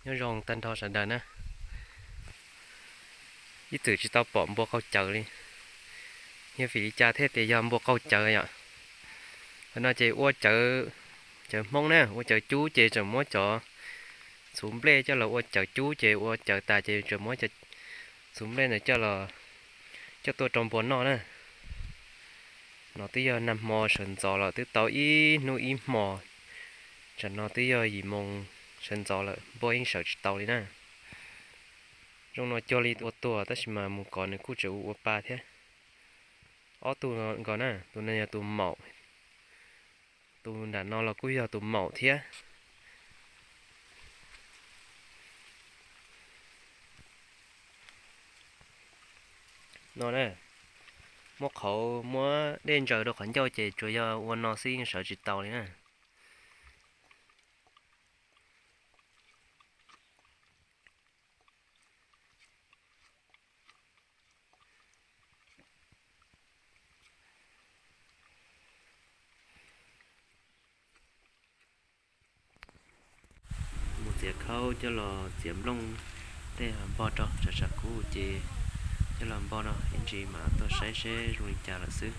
Nyob zoo tag nrho sawv daws na. Ib txwm tsis tau pom npua qaug cawv li. Yog vim li cas thiaj tias yog npua qaug cawv yom? Qhov no ces ua cawv, cawv Hmoob na, ua cawv cub ces tseem muab cov txhuv nplej coj los ua cawv cub ces ua cawv tas ces tseem muab cov txhuv nplej ntawd coj los, coj tuaj rau npua noj na. No twb yog nag hmo sawv ntxov lawm, twb tau ib hnub ib hmos, tsam no twb yog yim moo sawv ntxov lawm, npua yeej sawv tsis tau li na. Zoo no cuag li ua tuag tab sis mas mus kov nws kuj tseem ua ua pa thiab. Ob tug nkaus na, tus no yog tus maum, tus nram no los kuj yog tus maum thiab. No na, muab qhauv muab dej ntsaws rau qhov ncauj ces tsuas yog ua no xwb yeej sawv tsis tau li na. Mus txiav khaub coj los txiav nplooj tej npog rau, tsam tshav kub ces coj los npog no, ib ntsis mam tuaj saib seb zoo li cas lawm xwb.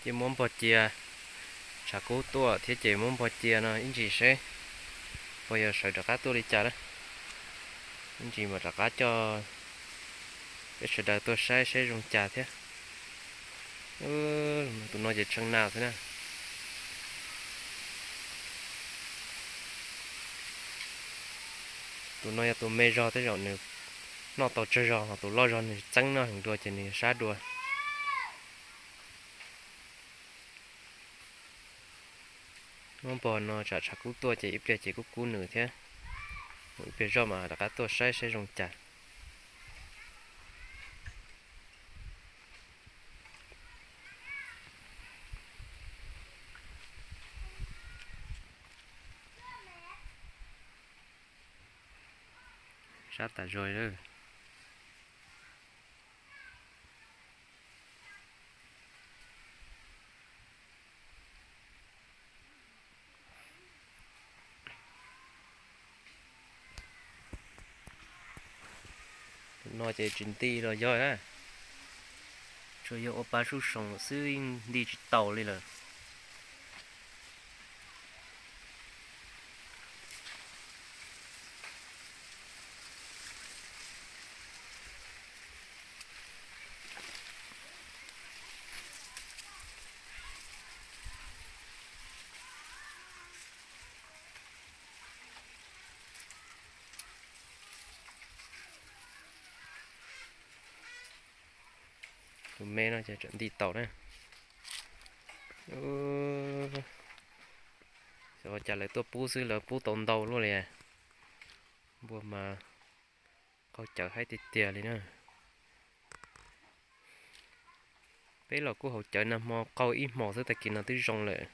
Ces muab npog cia, tshav kub tuaj thiab ces muab npog cia no ib ntsis seb puas yuav sawv rov qab tuaj li cas na. Ib ntsis mam rov qab coj peb sawv daws tuaj saib seb zoo cas thiab. Tus no ces tshee nas xwb na. Tus no yog tus me zog tej zaum nws noj tau tsawg zog, ho tus loj zog nws txeeb noj heev dua ces nws sab dua. Muab npog no tsam tshav kub tuaj ces ib pliag ces kuj kub nws thiab. Ib pliag zoj mas rov qab tuaj saib saib zoo cas. Sab tas zog li. Tus no ces tsis nti los yog na, tsuas yog ua pa sub soos xwb nti tsis taus li lawm. Me no ces tseem nti tau na. Xyov ua cas lawv tuaj pub xwb lawv pub tau ntau luaj li. Npua mas qaug cawv haib tiag tiag li na. Peb los kuj haus cawv nag hmo qaug ib hmos xwb tag kis no twb zoo lawm.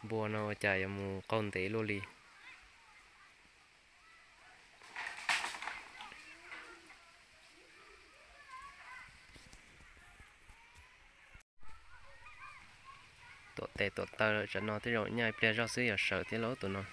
Npua no ua cas yuav mus qaug ntev luaj li. Tuam tes tuam taw lawm, tsam no tej zaum nyaj ib pliag zog xwb yog sawv thiab lauj tus no.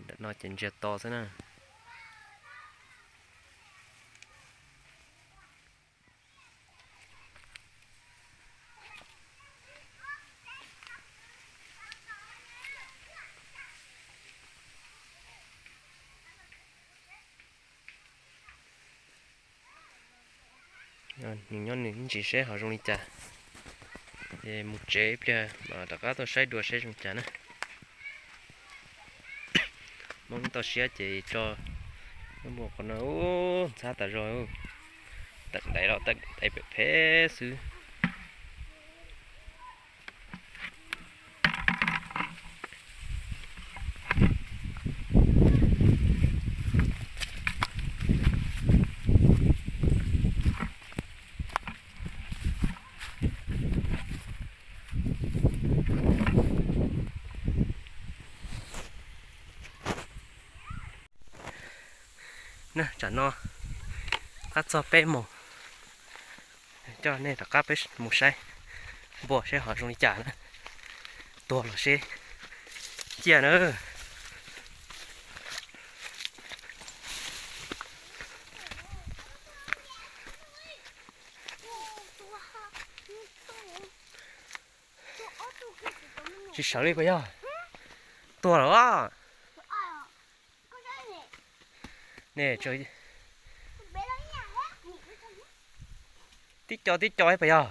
Ntawm no ces ntsiag to xwb na. Nws nyob nws ntsis seb ho zoo li cas. Ces mus tsev ib pliag mam rov qab tuaj saib dua seb zoo cas na. Hmoob toj siab ces tso lub npua qhov no ntxhab tas zog, teem ntais los teem ntais phem phem xwb. Na, tsam no qab txog peb moos, coj nej rov qab peb mus saib npua seb ho zoo li cas na. Tuag los seb ciaj na. Tsis sawv li puas yog? Tuag lawm. Ne, tib co tib co puas yog?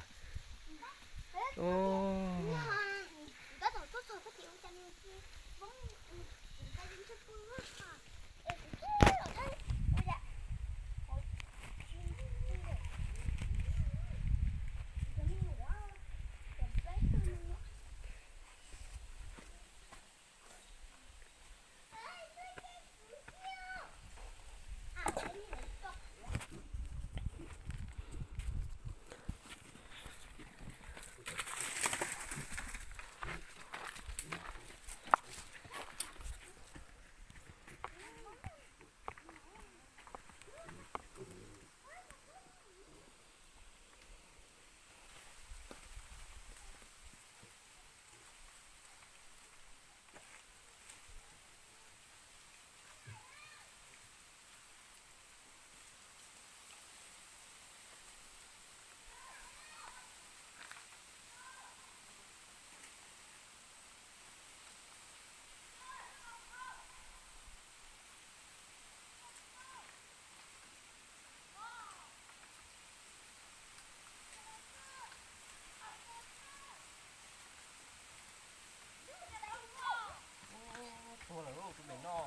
Tuag lawm tus pem no.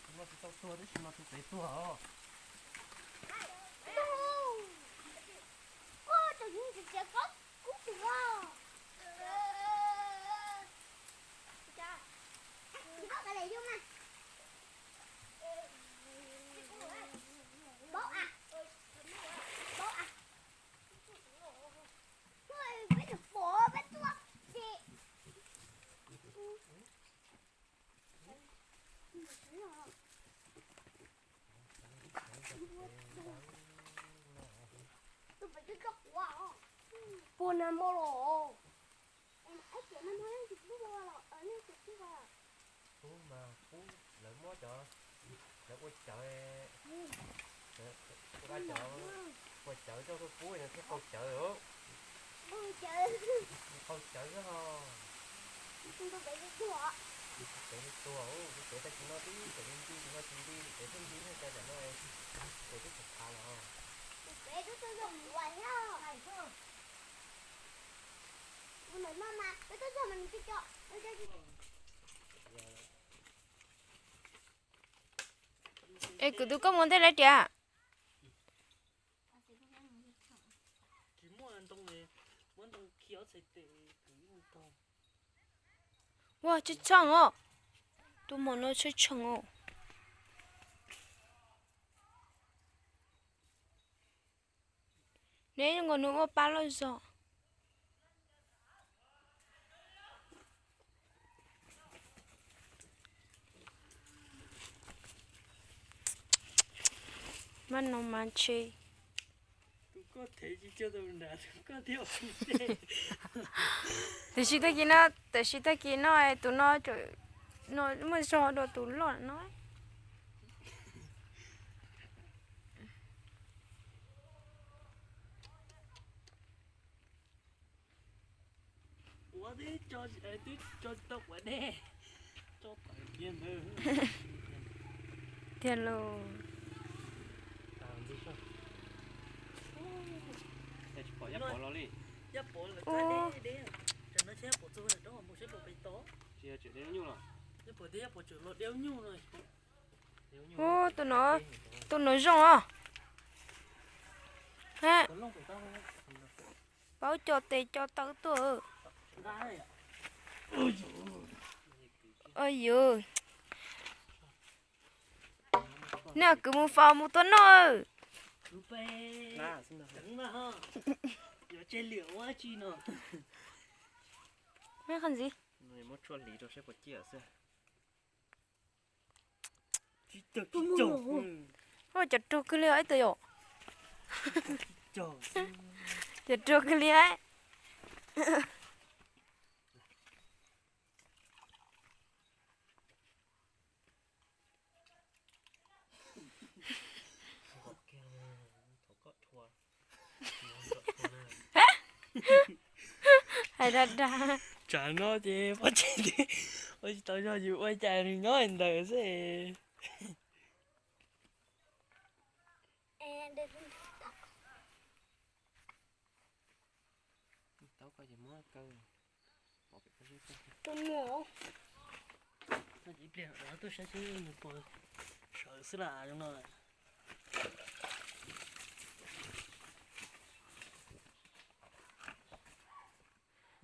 Tus no tsis tau tuag tab sis mas tus pem tuag os. Puas nag hmo los? Pub mas pub lawv muab cov, lawv ua cawv, ua cov, ua cawv coj tuaj pub nws thiaj qaug cawv. Qaug cawv xwb ho. Tus pem tuag, tus pem tag kis no twb tseem li nti, tus no tsis nti, tus pem thiaj nti, cas tam no ces twb tsis khav los. Tus pem twb tuag zog ua thiab. Tus pem no mas peb tuaj txog mas nws tsis co, nws tsis co. Es kwv tus koj mus ntej lawm tiag? Ua tshee tshee os. Tus mos no tshee tshee os. Neb nkaus nws ua pab loj zog. Maj no mas ntshe. Tiam sis tag kis no, tiam sis tag kis no tus no, no muaj zog dua tus loj no. Tiag lauj. Ub, tus no, tus no zoo os. Paub co tes co taw tuaj. Yus, nej kwv mus faus mus tua noj. Qhov ntxiv. Cov rog kawg li ib tug yom. Cov rog kawg li. Hais dag dag. Tsam no ces pob tsev twb ua tsis tau zog yus ua cas nws nyob ntawd xwb. Tau koj ces muab kaw. Ib pliag tuaj saib seb nws puas sawv xwb las zoo no.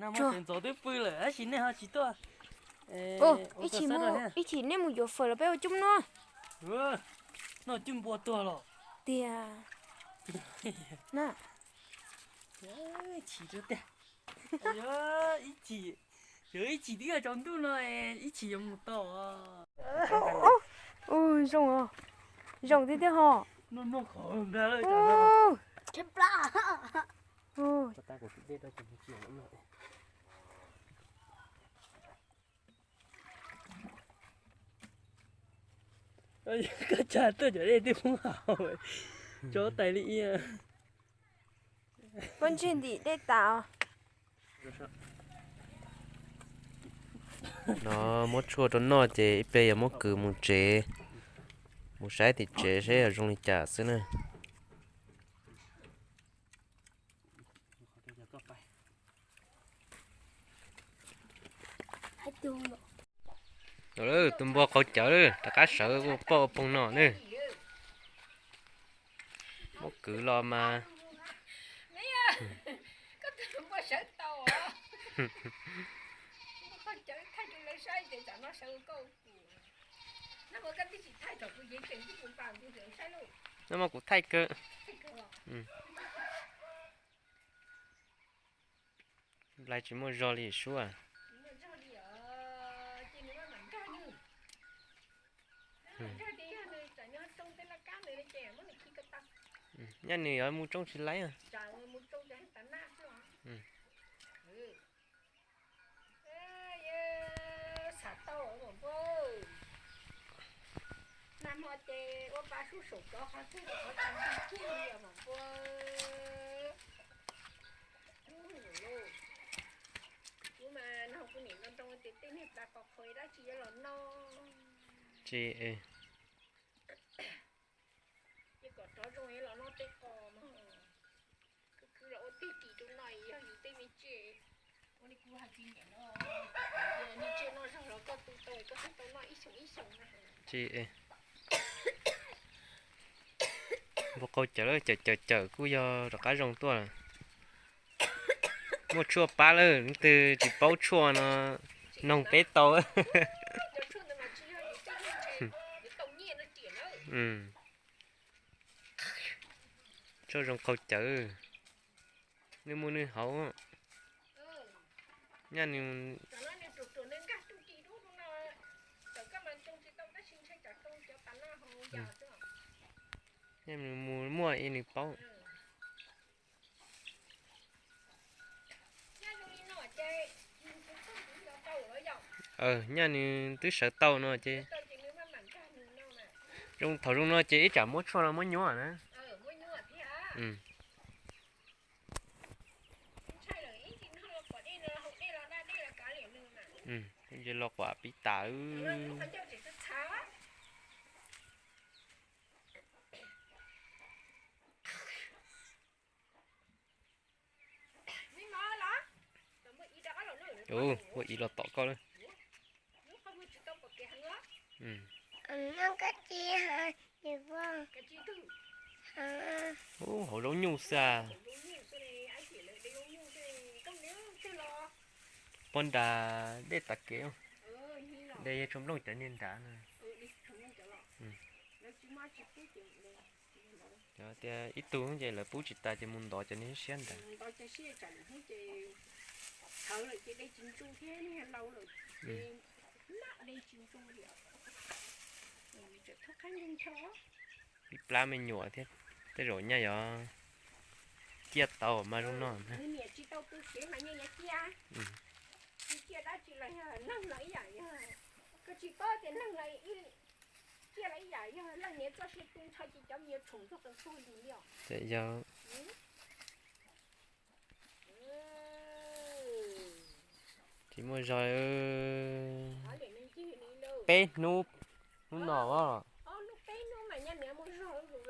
Nag hmo tseem ntxov twb pw lawm tab sis nej ho tsis tuaj. Ib chim, ib chim nej mus yuav fawm los peb ua cub noj. Noj cub npua tuag los tiag. Chim tiag. Ib chim, yog ib chim twb yog tsaus ntuj no, ib chim yuav mus tau. Ub, zoo, zoo tiag tiag ho. Koj tsa tuaj cov dej twb poob haus, tso tais li ia. Pob ntseg ntim dej tas. No muab tshuaj rau noj ces ib pliag yuav muab kwv mus tsev, mus saib tim tsev seb yog zoo li cas xwb na. Tus npua qau cawv rov qab sawv ua poj ua phoog no ne. Muab kwv los mas. No mas kuv thaij kawg. Nplai tsis muaj zog li suab. Nyaj nws yuav mus tsoob tsis laib. Xav tau mas npua, nag hmo ces ua pa sub saum cov qhov twg los qhov tsis nti kiag li os mas npua. Kuv mas nag hmo kuv nim nroo nroo tias tej niag plas qos qhua dab tsi yuav los no. Tsis, ces kom rov zoo los no tej qos mas. Khwv khwv los ua tej ris rau no yog yus tej me tsiaj. Ua li kuv hais tsis nyiam no, me tsiaj noj zog los koj tu tau koj thiaj tau noj ib xyoos ib xyoos na. Tsis, Npua qaug cawv lawm, cawm cawm cawm kuj yog rov qab zoo tuaj lawm. Muaj tshuaj pab lawm, leej twg tsis paub tshuaj no noog peb tau. Tshuaj zoo qaug cawv, nws muaj nws hauv. Nyaj nws, nyaj nws mus muaj ib nws paub. Nyaj nws twb sawv tau no ces, thaum zoo no ces ib tsam muab tshuaj los muab nyuaj na. Ces los quam piv tas. Ua ib los tom koj lawm. Ub, hauv zaub nyuj xwb. Poj nrag dej tas kev, de yog tsob nplooj cov niag nrad na. Tias ib tug ces lawv pub tsis tas ces mus ntov cov niag siab nrad. Ib plab me nyuam thiab, tej zaum nyaj yuav ciaj tau mas zoo no. Ces yog tsis muaj zog. Peb hnub, hnub no,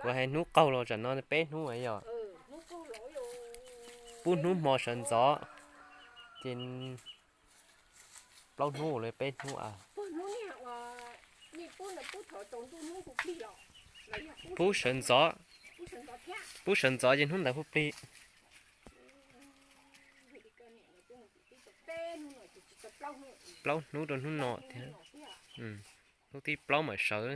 kuv hais hnub qaug los tsam no peb hnub yog. Pub hnub hmo sawv ntxov, ces plaub hnub ua li peb hnub. Pub sawv ntxov, pub sawv ntxov ces hnub ntawd hu plig. Plaub hnub rau hnub no thiab. Hnub thib plaub mam sawv.